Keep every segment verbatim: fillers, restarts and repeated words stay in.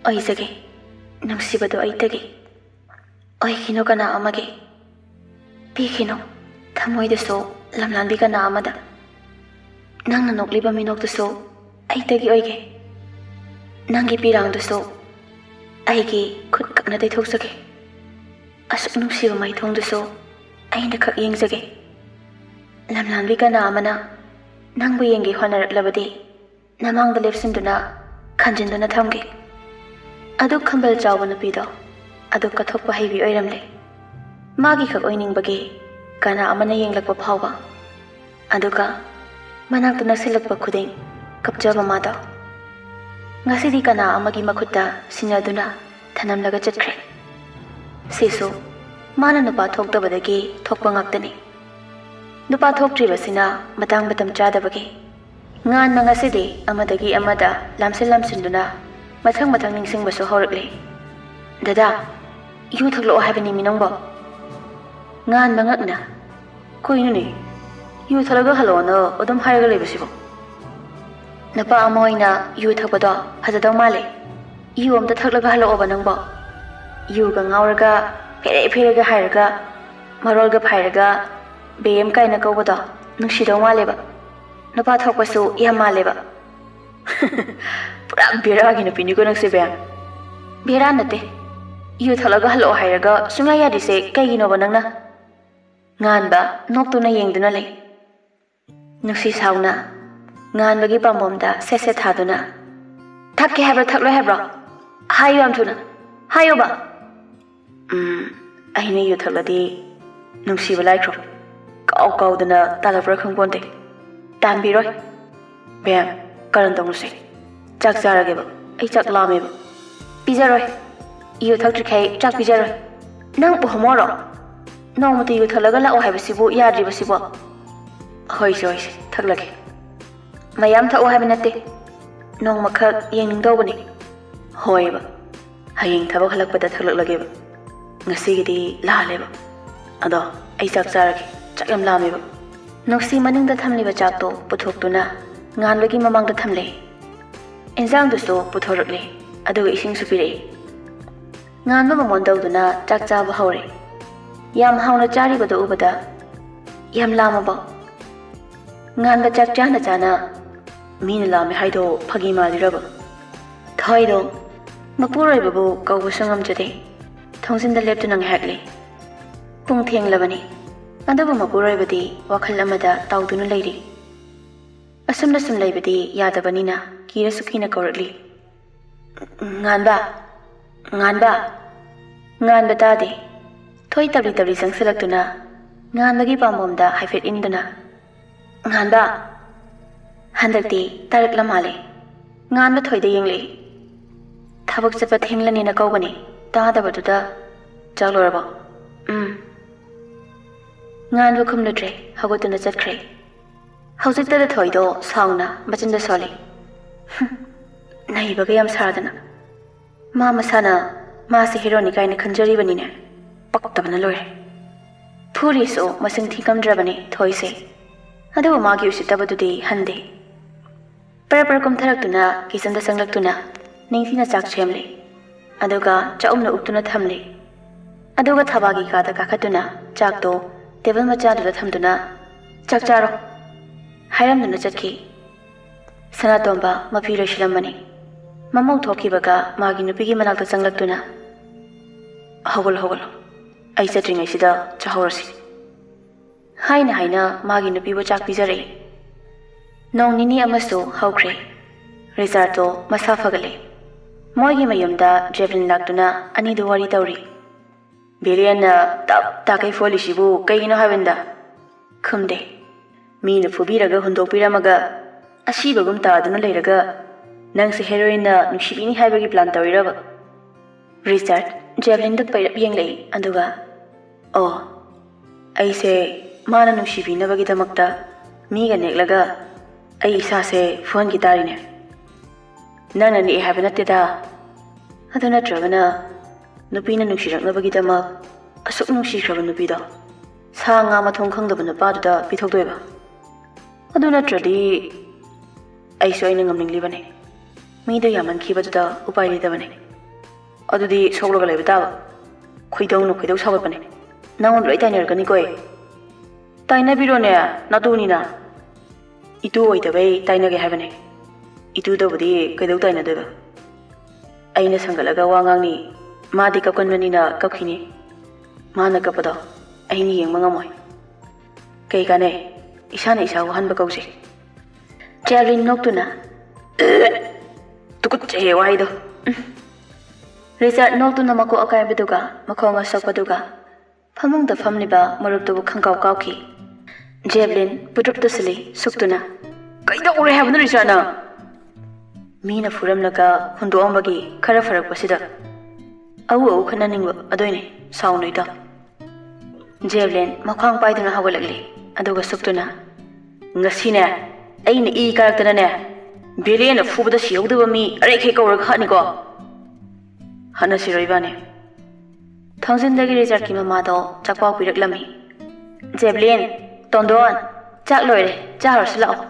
ꯑꯣꯏꯖꯒꯦ꯫ ꯅꯨꯡꯁꯤꯕꯗꯣ ꯑꯩꯇꯒꯤ ꯑꯣꯏꯈꯤꯅꯨ ꯀꯅꯥ ꯑꯃꯒꯤ꯫ ꯄꯤꯈꯤꯅꯨ ꯊꯃꯣꯏꯗꯨꯁꯨ ꯂꯝꯂꯥꯟꯕꯤ ꯀꯅꯥ ꯑꯃꯗ꯫ ꯅꯪꯅ ꯅꯣꯛꯂꯤꯕ ꯃꯤꯅꯣꯛꯇꯨꯁꯨ ꯑꯩꯇꯒꯤ ꯑꯣꯏꯒꯦ꯫ ꯅꯪꯒꯤ ꯄꯤꯔꯥꯡꯗꯨꯁꯨ ꯑꯩꯒꯤ ꯈꯨꯠ ꯀꯛꯅ ꯇꯩꯊꯣꯛꯆꯒꯦ꯫ ꯑꯁꯨꯛ ꯅꯨꯡꯁꯤꯕ ꯃꯥꯏꯊꯣꯡꯗꯨꯁꯨ ꯑꯩꯅ ꯈꯛ ꯌꯦꯡꯖꯒꯦ꯫ ꯂꯝꯂꯥꯟꯕꯤ ꯀꯅꯥ ꯑꯃꯅ ꯅꯪꯕꯨ ꯌꯦꯡꯒꯦ ꯍꯣꯠꯅꯔꯛꯂꯕꯗꯤ ꯅꯃꯥꯡꯗ ꯂꯦꯞꯁꯤꯟꯗꯨꯅ ꯈꯟꯖꯤꯟꯗꯨꯅ ꯊꯝꯒꯦ꯫ ꯑꯗꯨꯛ ꯈꯝꯕꯜ ꯆꯥꯎꯕ ꯅꯨꯄꯤꯗꯣ ꯑꯗꯨꯛ ꯀꯠꯊꯣꯛꯄ ꯍꯩꯕꯤ ꯑꯣꯏꯔꯝꯂꯦ꯫ ꯃꯥꯒꯤ ꯈꯛ ꯑꯣꯏꯅꯤꯡꯕꯒꯤ ꯀꯅꯥ ꯑꯃꯅ ꯌꯦꯡꯂꯛꯄ ꯐꯥꯎꯕ꯫ ꯑꯗꯨꯒ ꯃꯅꯥꯛꯇ ꯅꯛꯁꯤꯜꯂꯛꯄ ꯈꯨꯗꯤꯡ ꯀꯞꯆꯕ ꯃꯥꯗꯣ ꯉꯁꯤꯗꯤ ꯀꯅꯥ ꯑꯃꯒꯤ ꯃꯈꯨꯠꯇ ꯁꯤꯟꯅꯗꯨꯅ ꯊꯅꯝꯂꯒ ꯆꯠꯈ꯭ꯔꯦ꯫ ꯁꯤꯁꯨ ꯃꯥꯅ ꯅꯨꯄꯥ ꯊꯣꯛꯇꯕꯗꯒꯤ ꯊꯣꯛꯄ ꯉꯥꯛꯇꯅꯤ꯫ ꯅꯨꯄꯥ ꯊꯣꯛꯇ꯭ꯔꯤꯕꯁꯤꯅ ꯃꯇꯥꯡ ꯃꯇꯝ ꯆꯥꯗꯕꯒꯤ꯫ ꯉꯥꯟꯕ ꯉꯁꯤꯗꯤ ꯑꯃꯗꯒꯤ ꯑꯃꯗ ꯂꯥꯝꯁꯤꯟ ꯂꯥꯝꯁꯤꯟꯗꯨꯅ ꯃꯊꯪ ꯃꯊꯪ ꯅꯤꯡꯁꯤꯡꯕꯁꯨ ꯍꯧꯔꯛꯂꯦ꯫ "ꯗꯗꯥ, ꯌꯨ ꯊꯛꯂꯛꯑꯣ ꯍꯥꯏꯕꯅꯤ ꯃꯤ ꯅꯪꯕꯣ?" ꯉꯥꯟꯕ ꯉꯛꯅ, "ꯀꯩꯅꯣꯅꯦ? ꯌꯨ ꯊꯛꯂꯒ ꯍꯜꯂꯛꯑꯣꯅ ꯑꯗꯨꯝ ꯍꯥꯏꯔꯒ ꯂꯩꯕꯁꯤꯕꯣ?" ꯅꯨꯄꯥ ꯑꯃ ꯑꯣꯏꯅ ꯌꯨ ꯊꯛꯄꯗꯣ ꯐꯖꯗꯧ ꯃꯥꯜꯂꯦ꯫ ꯌꯨ ꯑꯝꯇ ꯊꯛꯂꯒ ꯍꯜꯂꯛꯑꯣꯕ ꯅꯪꯕꯣ꯫ ꯌꯨꯒ ꯉꯥꯎꯔꯒ ꯐꯦꯔꯦ ꯐꯦꯔꯦꯒ ꯍꯥꯏꯔꯒ ꯃꯔꯣꯜꯒ ꯐꯥꯏꯔꯒ ꯕꯦꯝ ꯀꯥꯏꯅ ꯀꯧꯕꯗꯣ ꯅꯨꯡꯁꯤꯗꯧ ꯃꯥꯜꯂꯦꯕ꯫ ꯅꯨꯄꯥ ꯊꯣꯛꯄꯁꯨ ꯌꯥꯝ ꯃꯥꯜꯂꯦꯕ꯫ ꯄꯨꯔꯥ ꯕꯦꯔꯥꯒꯤ ꯅꯨꯄꯤꯅꯤꯀꯣ ꯅꯪꯁꯦ ꯕꯦꯝ꯫ ꯕꯦꯔꯥ ꯅꯠꯇꯦ꯫ ꯌꯨ ꯊꯛꯂꯒ ꯍꯜꯂꯛꯑꯣ ꯍꯥꯏꯔꯒ ꯁꯨꯡꯌꯥ ꯌꯥꯗ꯭ꯔꯤꯁꯦ ꯀꯩꯒꯤꯅꯣꯕ ꯅꯪꯅ? ꯉꯥꯟꯕ ꯅꯣꯛꯇꯨꯅ ꯌꯦꯡꯗꯨꯅ ꯂꯩ꯫ ꯅꯨꯡꯁꯤ ꯁꯥꯎꯅ ꯉꯥꯟꯕꯒꯤ ꯄꯥꯝꯕꯣꯝꯗ ꯁꯦꯠ ꯁꯦꯠ ꯊꯥꯗꯨꯅ, "ꯊꯛꯀꯦ ꯍꯥꯏꯕ꯭ꯔꯣ ꯊꯛꯂꯣꯏ ꯍꯥꯏꯕ꯭ꯔꯣ? ꯍꯥꯏꯌꯨ ꯌꯥꯝ ꯊꯨꯅ, ꯍꯥꯏꯌꯨꯕ!" "ꯎꯝ, ꯑꯩꯅ ꯌꯨ ꯊꯛꯂꯗꯤ ꯅꯨꯡꯁꯤꯕ ꯂꯥꯏꯈ꯭ꯔꯣ ꯀꯥꯎ ꯀꯥꯎꯗꯅ ꯇꯥꯜꯂꯛꯄ꯭ꯔꯥ ꯈꯪꯄꯣꯟꯇꯦ꯫ ꯇꯥꯟꯕꯤꯔꯣꯏ꯫ ꯕꯦꯝ, ꯀꯔꯟ ꯇꯧꯅꯨꯁꯦ꯫ ꯆꯥꯛ ꯆꯥꯔꯒꯦꯕ, ꯑꯩ ꯆꯥꯛ ꯂꯥꯝꯃꯦꯕ꯫ ꯄꯤꯖꯔꯣꯏ꯫ ꯌꯨ ꯊꯛꯇ꯭ꯔꯤꯈꯩ ꯆꯥꯛ ꯄꯤꯖꯔꯣꯏ꯫ ꯅꯪ ꯄꯨꯍꯃꯣꯔꯣ? ꯅꯣꯡꯃꯇ ꯌꯨ ꯊꯛꯂꯒ ꯂꯥꯛꯑꯣ ꯍꯥꯏꯕꯁꯤꯕꯨ ꯌꯥꯗ꯭ꯔꯤꯕꯁꯤꯕꯣ?" "ꯍꯣꯏꯁꯦ, ꯍꯣꯏꯁꯦ, ꯊꯛꯂꯒꯦ꯫ ꯃꯌꯥꯝ ꯊꯛꯑꯣ ꯍꯥꯏꯕ ꯅꯠꯇꯦ꯫ ꯅꯣꯡꯃꯈꯛ ꯌꯦꯡꯅꯤꯡꯗꯧꯕꯅꯤ꯫" "ꯍꯣꯏꯕ꯫ ꯍꯌꯦꯡ ꯊꯕꯛ ꯍꯜꯂꯛꯄꯗ ꯊꯛꯂꯛꯂꯒꯦꯕ꯫ ꯉꯁꯤꯒꯤꯗꯤ ꯂꯥꯜꯂꯦꯕ꯫ ꯑꯗꯣ ꯑꯩ ꯆꯥꯛ ꯆꯥꯔꯒꯦ꯫ ꯆꯥꯛ ꯌꯥꯝ ꯂꯥꯝꯃꯦꯕ꯫" ꯅꯨꯡꯁꯤ ꯃꯅꯤꯡꯗ ꯊꯝꯂꯤꯕ ꯆꯥꯛꯇꯣ ꯄꯨꯊꯣꯛꯇꯨꯅ ꯉꯥꯟꯕꯒꯤ ꯃꯃꯥꯡꯗ ꯊꯝꯂꯦ꯫ ꯏꯟꯖꯥꯡꯗꯨꯁꯨ ꯄꯨꯊꯣꯔꯛꯂꯦ꯫ ꯑꯗꯨꯒ ꯏꯁꯤꯡꯁꯨ ꯄꯤꯔꯛꯏ꯫ ꯉꯥꯟꯕ ꯃꯃꯣꯟ ꯇꯧꯗꯨꯅ ꯆꯥꯛ ꯆꯥꯕ ꯍꯧꯔꯦ꯫ ꯌꯥꯝ ꯍꯥꯎꯅ ꯆꯥꯔꯤꯕꯗꯨ ꯎꯕꯗ, "ꯌꯥꯝ ꯂꯥꯝꯃꯕꯣ?" ꯉꯥꯟꯕ ꯆꯥꯛ ꯆꯥꯅ ꯆꯥꯅ, "ꯃꯤꯅ ꯂꯥꯝꯃꯦ ꯍꯥꯏꯗꯣ ꯐꯥꯒꯤ ꯃꯥꯜꯂꯤꯔꯕ?" ꯊꯣꯏꯗꯣ ꯃꯄꯨꯔꯣꯏꯕꯕꯨ ꯀꯧꯕꯁꯨ ꯉꯝꯖꯗꯦ꯫ ꯊꯣꯡꯖꯤꯟꯗ ꯂꯦꯞꯇꯨꯅ ꯉꯥꯏꯍꯥꯛ ꯂꯩ꯫ ꯄꯨꯡ ꯊꯦꯡꯂꯕꯅꯤ꯫ ꯑꯗꯨꯕꯨ ꯃꯄꯨꯔꯣꯏꯕꯗꯤ ꯋꯥꯈꯜ ꯑꯃꯗ ꯇꯥꯎꯗꯨꯅ ꯂꯩꯔꯤ꯫ ꯑꯁꯨꯝꯅ ꯁꯨꯝ ꯂꯩꯕꯗꯤ ꯌꯥꯗꯕꯅꯤꯅ ꯀꯤꯔꯁꯨ ꯀꯤꯅ ꯀꯧꯔꯛꯂꯤ꯫ "ꯉꯥꯟꯕ! ꯉꯥꯟꯕ!" ꯉꯥꯟꯕ ꯇꯥꯗꯦ꯫ ꯊꯣꯏ ꯇꯞꯂꯤ ꯇꯞꯂꯤ ꯆꯪꯁꯤꯜꯂꯛꯇꯨꯅ ꯉꯥꯟꯕꯒꯤ ꯄꯥꯝꯕꯣꯝꯗ ꯍꯥꯏꯐꯦꯠ ꯏꯟꯗꯨꯅ, "ꯉꯥꯟꯕ!" ꯍꯟꯗꯛꯇꯤ ꯇꯥꯔꯛꯂ ꯃꯥꯜꯂꯦ꯫ ꯉꯥꯟꯕ ꯊꯣꯏꯗ ꯌꯦꯡꯂꯛꯏ꯫ "ꯊꯕꯛ ꯆꯠꯄ ꯊꯦꯡꯂꯅꯤꯅ ꯀꯧꯕꯅꯤ, ꯇꯥꯗꯕꯗꯨꯗ꯫ ꯆꯥꯛ ꯂꯣꯏꯔꯕꯣ?" "ꯎꯝ꯫" ꯉꯥꯟꯕ ꯈꯨꯝꯂꯨꯗ꯭ꯔꯦ, ꯍꯧꯒꯠꯇꯨꯅ ꯆꯠꯈ꯭ꯔꯦ꯫ ꯍꯧꯖꯤꯛꯇꯗ ꯊꯣꯏꯗꯣ ꯁꯥꯎꯅ ꯃꯆꯤꯟꯗ ꯁꯣꯜꯂꯤ꯫ "ꯍꯨꯝ, ꯅꯩꯕꯒ ꯌꯥꯝ ꯁꯥꯗꯅ꯫ ꯃꯥ ꯃꯁꯥꯅ ꯃꯥꯁꯦ ꯍꯦꯔꯣꯅꯤ ꯀꯥꯏꯅ ꯈꯟꯖꯔꯤꯕꯅꯤꯅꯦ꯫ ꯄꯛꯇꯕꯅ ꯂꯣꯏꯔꯦ꯫" ꯐꯨꯔꯤꯁꯨ ꯃꯁꯤꯡ ꯊꯤꯉꯝꯗ꯭ꯔꯕꯅꯤ ꯊꯣꯏꯁꯦ꯫ ꯑꯗꯨꯕꯨ ꯃꯥꯒꯤ ꯎꯁꯤꯠꯇꯕꯗꯨꯗꯤ ꯍꯟꯗꯦ꯫ ꯄꯔ ꯄꯔ ꯀꯨꯝꯊꯔꯛꯇꯨꯅ ꯀꯤꯆꯟꯗ ꯆꯪꯂꯛꯇꯨꯅ ꯅꯤꯡꯊꯤꯅ ꯆꯥꯛ ꯁꯦꯝꯂꯦ꯫ ꯑꯗꯨꯒ ꯆꯥꯛꯎꯝꯅ ꯎꯞꯇꯨꯅ ꯊꯝꯂꯦ꯫ ꯑꯗꯨꯒ ꯊꯕꯥꯒꯤ ꯀꯥꯗ ꯀꯥꯈꯠꯇꯨꯅ ꯆꯥꯛꯇꯣ ꯇꯦꯕꯜ ꯃꯆꯥꯗꯨꯗ ꯊꯝꯗꯨꯅ, "ꯆꯥꯛ ꯆꯥꯔꯣ" ꯍꯥꯏꯔꯝꯗꯨꯅ ꯆꯠꯈꯤ꯫ ꯁꯅꯥꯇꯣꯝꯕ ꯃꯐꯤ ꯂꯣꯏꯁꯤꯜꯂꯝꯕꯅꯤ꯫ ꯃꯃꯧ ꯊꯣꯛꯈꯤꯕꯒ ꯃꯥꯒꯤ ꯅꯨꯄꯤꯒꯤ ꯃꯅꯥꯛꯇ ꯆꯪꯂꯛꯇꯨꯅ, "ꯍꯧꯒꯠꯂꯣ, ꯍꯧꯒꯠꯂꯣ꯫ ꯑꯩ ꯆꯠꯇ꯭ꯔꯤꯉꯩꯁꯤꯗ ꯆꯥꯍꯧꯔꯁꯤ" ꯍꯥꯏꯅ ꯍꯥꯏꯅ ꯃꯥꯒꯤ ꯅꯨꯄꯤꯕꯨ ꯆꯥꯛ ꯄꯤꯖꯔꯛꯏ꯫ ꯅꯣꯡ ꯅꯤꯅꯤ ꯑꯃꯁꯨ ꯍꯧꯈ꯭ꯔꯦ꯫ ꯔꯤꯆꯥꯔꯗꯇꯣ ꯃꯁꯥ ꯐꯒꯠꯂꯦ꯫ ꯃꯣꯏꯒꯤ ꯃꯌꯨꯝꯗ ꯖꯦꯕ꯭ꯂꯤꯟ ꯂꯥꯛꯇꯨꯅ ꯑꯅꯤꯗꯨ ꯋꯥꯔꯤ ꯇꯧꯔꯤ꯫ ꯕꯤꯔꯦꯟꯅ ꯇꯞ ꯇꯥꯈꯩ ꯐꯣꯜꯂꯤꯁꯤꯕꯨ ꯀꯩꯒꯤꯅꯣ ꯍꯥꯏꯕꯅꯤꯗ? ꯈꯨꯝꯗꯦ꯫ ꯃꯤꯅ ꯐꯨꯕꯤꯔꯒ ꯍꯨꯟꯗꯣꯛꯄꯤꯔꯝꯃꯒ ꯑꯁꯤꯕꯒꯨꯝ ꯇꯥꯗꯨꯅ ꯂꯩꯔꯒ ꯅꯪꯁꯦ ꯍꯦꯔꯣꯏꯟꯅ ꯅꯨꯡꯁꯤꯕꯤꯅꯤ ꯍꯥꯏꯕꯒꯤ ꯄ꯭ꯂꯥꯟ ꯇꯧꯔꯤꯔꯕ? ꯔꯤꯆꯥꯔꯗ ꯖꯦꯕ꯭ꯂꯤꯟꯗ ꯄꯩꯔꯞ ꯌꯦꯡꯂꯛꯏ, ꯑꯗꯨꯒ, "ꯑꯣ, ꯑꯩꯁꯦ ꯃꯥꯅ ꯅꯨꯡꯁꯤꯕꯤꯅꯕꯒꯤꯗꯃꯛꯇ ꯃꯤꯒ ꯅꯦꯛꯂꯒ ꯑꯩ ꯏꯁꯥꯁꯦ ꯐꯨꯍꯟꯈꯤ ꯇꯥꯔꯤꯅꯦ꯫" "ꯅꯪꯅ ꯅꯦꯛꯑꯦ ꯍꯥꯏꯕ ꯅꯠꯇꯦꯗ꯫ ꯑꯗꯨ ꯅꯠꯇ꯭ꯔꯒꯅ ꯅꯨꯄꯤꯅ ꯅꯨꯡꯁꯤꯔꯛꯅꯕꯒꯤꯗꯃꯛ ꯑꯁꯨꯛ ꯅꯨꯡꯁꯤꯈ꯭ꯔꯕ ꯅꯨꯄꯤꯗꯣ ꯁꯥ ꯉꯥ ꯃꯊꯣꯡ ꯈꯪꯗꯕ ꯅꯨꯄꯥꯗꯨꯗ ꯄꯤꯊꯣꯛꯇꯣꯏꯕ? ꯑꯗꯨ ꯅꯠꯇ꯭ꯔꯗꯤ ꯑꯩꯁꯨ ꯑꯩꯅ ꯉꯝꯅꯤꯡꯂꯤꯕꯅꯤ꯫" ꯃꯤꯗꯣ ꯌꯥꯝꯃꯟꯈꯤꯕꯗꯨꯗ ꯎꯄꯥꯏ ꯂꯩꯇꯕꯅꯦ꯫ ꯑꯗꯨꯗꯤ ꯁꯣꯛꯂꯒ ꯂꯩꯕ ꯇꯥꯕ꯫ ꯈꯣꯏꯗꯧꯅ ꯈꯣꯏꯗꯧ ꯁꯥꯎꯒꯠꯄꯅꯦ꯫ ꯅꯪꯉꯣꯟꯗ ꯂꯣꯏ ꯇꯥꯏꯅꯔꯛꯀꯅꯤꯀꯣ ꯑꯩ꯫ ꯇꯥꯏꯅꯕꯤꯔꯣꯅꯦ, ꯅꯇꯨꯅꯤꯅ꯫ ꯏꯇꯨ ꯑꯣꯏꯗꯕꯩ ꯇꯥꯏꯅꯒꯦ ꯍꯥꯏꯕꯅꯦ꯫ ꯏꯇꯨꯗꯕꯨꯗꯤ ꯀꯩꯗꯧ ꯇꯥꯏꯅꯗꯣꯏꯕ? ꯑꯩꯅ ꯁꯪꯒꯠꯂꯒ ꯋꯥ ꯉꯥꯡꯅꯤ, ꯃꯥꯗꯤ ꯀꯞꯀꯟꯕꯅꯤꯅ ꯀꯞꯈꯤꯅꯤ꯫ ꯃꯥꯅ ꯀꯞꯄꯗꯣ ꯑꯩꯅ ꯌꯦꯡꯕ ꯉꯝꯃꯣꯏ꯫ ꯀꯩ ꯀꯥꯟꯅꯩ? ꯏꯁꯥꯅ ꯏꯁꯥ ꯋꯥꯍꯟꯕ ꯀꯧꯁꯦ꯫ ꯖꯦꯕꯂꯤꯟ ꯅꯣꯛꯇꯨꯅ, "ꯇꯨꯀꯠꯆꯩꯌꯦ ꯋꯥꯍꯩꯗꯣ꯫ ꯎꯝ꯫" ꯔꯤꯆꯥꯔꯗ ꯅꯣꯛꯇꯨꯅ ꯃꯀꯣꯛ ꯑꯀꯥꯏꯕꯗꯨꯒ ꯃꯈꯣꯡ ꯑꯁꯣꯛꯄꯗꯨꯒ ꯐꯃꯨꯡꯗ ꯐꯝꯂꯤꯕ ꯃꯔꯨꯞꯇꯨꯕꯨ ꯈꯪꯀꯥꯎ ꯀꯥꯎꯈꯤ꯫ ꯖꯦꯕꯂꯤꯟ ꯄꯨꯗ꯭ꯔꯨꯞ ꯇꯨꯁꯤꯜꯂꯤ, ꯁꯨꯛꯇꯨꯅ, "ꯀꯩꯗꯧꯔꯦ ꯍꯥꯏꯕꯅꯣ ꯔꯤꯆꯥꯔꯗ ꯅꯪ?" ꯃꯤꯅ ꯐꯨꯔꯝꯂꯒ ꯍꯨꯟꯗꯣꯛꯑꯝꯕꯒꯤ ꯈꯔ ꯐꯔꯛꯄꯁꯤꯗ ꯑꯎ ꯑꯎ ꯈꯠꯅꯅꯤꯡꯕ ꯑꯗꯨꯏꯅꯦ, ꯁꯥꯎꯅꯨ ꯏꯇꯥꯎ꯫ ꯖꯦꯕꯂꯤꯟ ꯃꯈ꯭ꯋꯥꯡ ꯄꯥꯏꯗꯨꯅ ꯍꯧꯒꯠꯂꯛꯂꯤ, ꯑꯗꯨꯒ ꯁꯨꯛꯇꯨꯅ, "ꯉꯁꯤꯅꯦ ꯑꯩꯅ ꯏ ꯀꯥꯔꯛꯇꯅꯅꯦ, ꯕꯦꯂꯦꯟꯅ ꯐꯨꯕꯗ ꯁꯤꯍꯧꯗꯕ ꯃꯤ ꯑꯔꯦꯛ ꯍꯦꯛ ꯀꯧꯔꯒ ꯍꯥꯠꯅꯤꯀꯣ꯫ ꯍꯥꯠꯅꯁꯤꯔꯣ ꯏꯕꯥꯅꯤ?" ꯊꯣꯡꯖꯤꯟꯗꯒꯤ ꯔꯤꯆꯥꯔꯗꯀꯤ ꯃꯃꯥꯗꯣ ꯆꯥꯛꯄꯥꯎ ꯄꯤꯔꯛꯂꯝꯃꯤ꯫ "ꯖꯦꯕꯂꯤꯟ, ꯇꯣꯟꯗꯣꯟ, ꯆꯥꯛ ꯂꯣꯏꯔꯦ, ꯆꯥꯔꯨꯔꯁꯤ ꯂꯥꯛꯑꯣ꯫"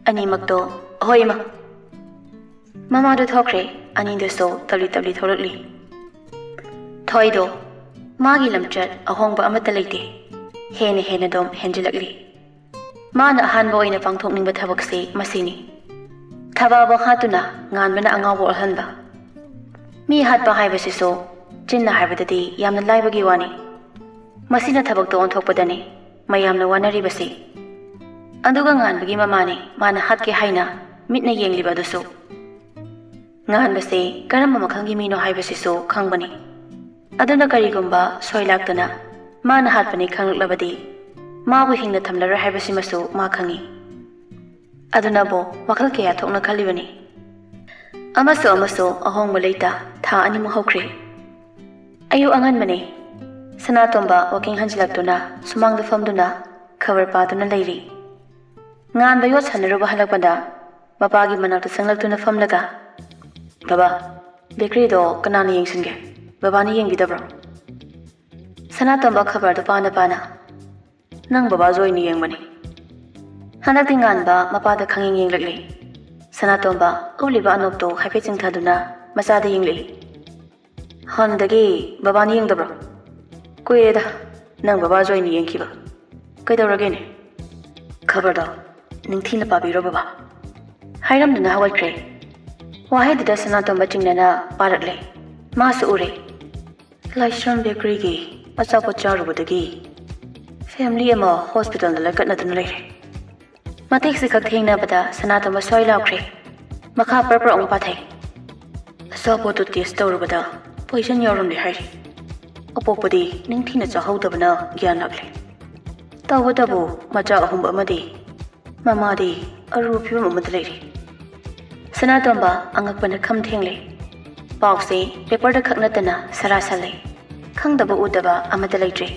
ꯑꯅꯤꯃꯛꯇꯣ, "ꯑꯍꯣꯏ ꯏꯃꯥ꯫" ꯃꯃꯥꯗꯣ ꯊꯣꯛꯈ꯭ꯔꯦ, ꯑꯅꯤꯗꯨꯁꯨ ꯇꯞꯂꯤ ꯇꯞꯂꯤ ꯊꯣꯛꯂꯛꯂꯤ꯫ ꯊꯣꯏꯗꯣ, ꯃꯥꯒꯤ ꯂꯝꯆꯠ ꯑꯍꯣꯡꯕ ꯑꯃꯠꯇ ꯂꯩꯇꯦ, ꯍꯦꯟꯅ ꯍꯦꯟꯅ ꯑꯗꯨꯝ ꯍꯦꯟꯖꯤꯜꯂꯛꯂꯤ꯫ ꯃꯥꯅ ꯑꯍꯥꯟꯕ ꯑꯣꯏꯅ ꯄꯥꯡꯊꯣꯛꯅꯤꯡꯕ ꯊꯕꯛꯁꯤ ꯃꯁꯤꯅꯤ꯫ ꯊꯕꯥꯕ ꯍꯥꯠꯇꯨꯅ ꯉꯥꯟꯕꯅ ꯑꯉꯥꯎꯕ ꯑꯣꯜꯍꯟꯕ꯫ ꯃꯤ ꯍꯥꯠꯄ ꯍꯥꯏꯕꯁꯤꯁꯨ ꯆꯤꯟꯅ ꯍꯥꯏꯕꯗꯗꯤ ꯌꯥꯝꯅ ꯂꯥꯏꯕꯒꯤ ꯋꯥꯅꯤ꯫ ꯃꯁꯤꯅ ꯊꯕꯛꯇ ꯑꯣꯟꯊꯣꯛꯄꯗꯅꯤ ꯃꯌꯥꯝꯅ ꯋꯥꯅꯔꯤꯕꯁꯤ꯫ ꯑꯗꯨꯒ ꯉꯥꯟꯕꯒꯤ ꯃꯃꯥꯅꯤ ꯃꯥꯅ ꯍꯥꯠꯀꯦ ꯍꯥꯏꯅ ꯃꯤꯠꯅ ꯌꯦꯡꯂꯤꯕ ꯑꯗꯨꯁꯨ꯫ ꯉꯥꯟꯕꯁꯦ ꯀꯔꯝꯕ ꯃꯈꯜꯒꯤ ꯃꯤꯅꯣ ꯍꯥꯏꯕꯁꯤꯁꯨ ꯈꯪꯕꯅꯤ꯫ ꯑꯗꯨꯅ ꯀꯔꯤꯒꯨꯝꯕ ꯁꯣꯏ ꯂꯥꯛꯇꯅ ꯃꯥꯅ ꯍꯥꯠꯄꯅꯤ ꯈꯪꯂꯛꯂꯕꯗꯤ ꯃꯥꯕꯨ ꯍꯤꯡꯅ ꯊꯝꯂꯔꯣꯏ ꯍꯥꯏꯕꯁꯤꯃꯁꯨ ꯃꯥ ꯈꯪꯏ꯫ ꯑꯗꯨꯅꯕꯨ ꯋꯥꯈꯜ ꯀꯌꯥ ꯊꯣꯛꯅ ꯈꯜꯂꯤꯕꯅꯤ꯫ ꯑꯃꯁꯨ ꯑꯃꯁꯨ ꯑꯍꯣꯡꯕ ꯂꯩꯇ ꯊꯥ ꯑꯅꯤꯃꯨꯛ ꯍꯧꯈ꯭ꯔꯦ꯫ ꯑꯌꯨꯛ ꯑꯉꯟꯕꯅꯤ꯫ ꯁꯅꯥꯇꯣꯝꯕ ꯋꯥꯀꯤꯡ ꯍꯟꯖꯤꯜꯂꯛꯇꯨꯅ ꯁꯨꯃꯥꯡꯗ ꯐꯝꯗꯨꯅ ꯈꯕꯔ ꯄꯥꯗꯨꯅ ꯂꯩꯔꯤ꯫ ꯉꯥꯟꯕ ꯌꯣꯠ ꯁꯥꯟꯅꯔꯨꯕ ꯍꯜꯂꯛꯄꯗ ꯃꯄꯥꯒꯤ ꯃꯅꯥꯛꯇ ꯆꯪꯂꯛꯇꯨꯅ ꯐꯝꯂꯒ, "ꯕꯕꯥ, ꯕꯦꯀꯔꯤꯗꯣ ꯀꯅꯥꯅ ꯌꯦꯡꯁꯤꯟꯒꯦ? ꯕꯕꯥꯅ ꯌꯦꯡꯕꯤꯗꯕ꯭ꯔꯣ?" ꯁꯅꯥꯇꯣꯝꯕ ꯈꯕꯔꯗꯨ ꯄꯥꯅ ꯄꯥꯅ, "ꯅꯪ ꯕꯕꯥ ꯖꯣꯏꯅ ꯌꯦꯡꯕꯅꯤ꯫" ꯍꯟꯗꯛꯇꯤ ꯉꯥꯟꯕ ꯃꯄꯥꯗ ꯈꯪꯌꯦꯡ ꯌꯦꯡꯂꯛꯂꯤ꯫ ꯁꯅꯥꯇꯣꯝꯕ ꯎꯠꯂꯤꯕ ꯑꯅꯣꯞꯇꯣ ꯍꯥꯏꯐꯦꯠ ꯆꯤꯡꯊꯗꯨꯅ ꯃꯆꯥꯗ ꯌꯦꯡꯂꯛꯏ꯫ "ꯍꯥꯟꯅꯗꯒꯤ ꯕꯕꯥꯅ ꯌꯦꯡꯗꯕ꯭ꯔꯣ?" "ꯀꯨꯏꯔꯦꯗ ꯅꯪ ꯕꯕꯥ ꯖꯣꯏꯅ ꯌꯦꯡꯈꯤꯕ꯫ ꯀꯩꯗꯧꯔꯒꯦꯅꯦ?" "ꯈꯕꯔꯗꯣ ꯅꯤꯡꯊꯤꯅ ꯄꯥꯕꯤꯔꯣ ꯕꯕꯥ" ꯍꯥꯏꯔꯝꯗꯨꯅ ꯍꯧꯒꯠꯈ꯭ꯔꯦ꯫ ꯋꯥꯍꯩꯗꯨꯗ ꯁꯅꯥꯇꯣꯝꯕ ꯆꯤꯡꯅꯅ ꯄꯥꯔꯛꯂꯦ꯫ ꯃꯥꯁꯨ ꯎꯔꯦ꯫ "ꯂꯥꯏꯁ꯭ꯔꯝ ꯕꯦꯀꯔꯤꯒꯤ ꯑꯆꯥꯄꯣꯠ ꯆꯥꯔꯨꯕꯗꯒꯤ ꯐꯦꯃꯤꯂꯤ ꯑꯃ ꯍꯣꯁꯄꯤꯇꯥꯜꯗ ꯂꯥꯏꯀꯠꯅꯗꯨꯅ ꯂꯩꯔꯦ"꯫ ꯃꯇꯦꯛꯁꯤ ꯈꯛ ꯊꯦꯡꯅꯕꯗ ꯁꯅꯥꯇꯣꯝꯕ ꯁ꯭ꯋꯥꯏ ꯂꯥꯎꯈ꯭ꯔꯦ꯫ ꯃꯈꯥ ꯄꯔ ꯄꯔ ꯑꯃꯨꯛ ꯄꯥꯊꯩ꯫ "ꯑꯆꯥꯄꯣꯠꯇꯨ ꯇꯦꯁ ꯇꯧꯔꯨꯕꯗ ꯄꯣꯏꯖꯟ ꯌꯥꯎꯔꯝꯂꯦ ꯍꯥꯏꯔꯤ꯫ ꯑꯄꯣꯛꯄꯗꯤ ꯅꯤꯡꯊꯤꯅ ꯆꯥꯍꯧꯗꯕꯅ ꯒ꯭ꯌꯥꯟ ꯂꯥꯛꯂꯦ꯫ ꯇꯧꯕꯇꯕꯨ ꯃꯆꯥ ꯑꯍꯨꯝ ꯑꯃꯗꯤ ꯃꯃꯥꯗꯤ ꯑꯔꯨꯕ ꯐꯤꯕꯝ ꯑꯃꯗ ꯂꯩꯔꯤ"꯫ ꯁꯅꯥꯇꯣꯝꯕ ꯑꯉꯛꯄꯅ ꯈꯝ ꯊꯦꯡꯂꯦ꯫ ꯄꯥꯎꯁꯦ ꯄꯦꯄꯔꯗ ꯈꯛ ꯅꯠꯇꯅ ꯁꯔꯥ ꯁꯜꯂꯦ꯫ ꯈꯪꯗꯕ ꯎꯗꯕ ꯑꯃꯠꯇ ꯂꯩꯇ꯭ꯔꯦ꯫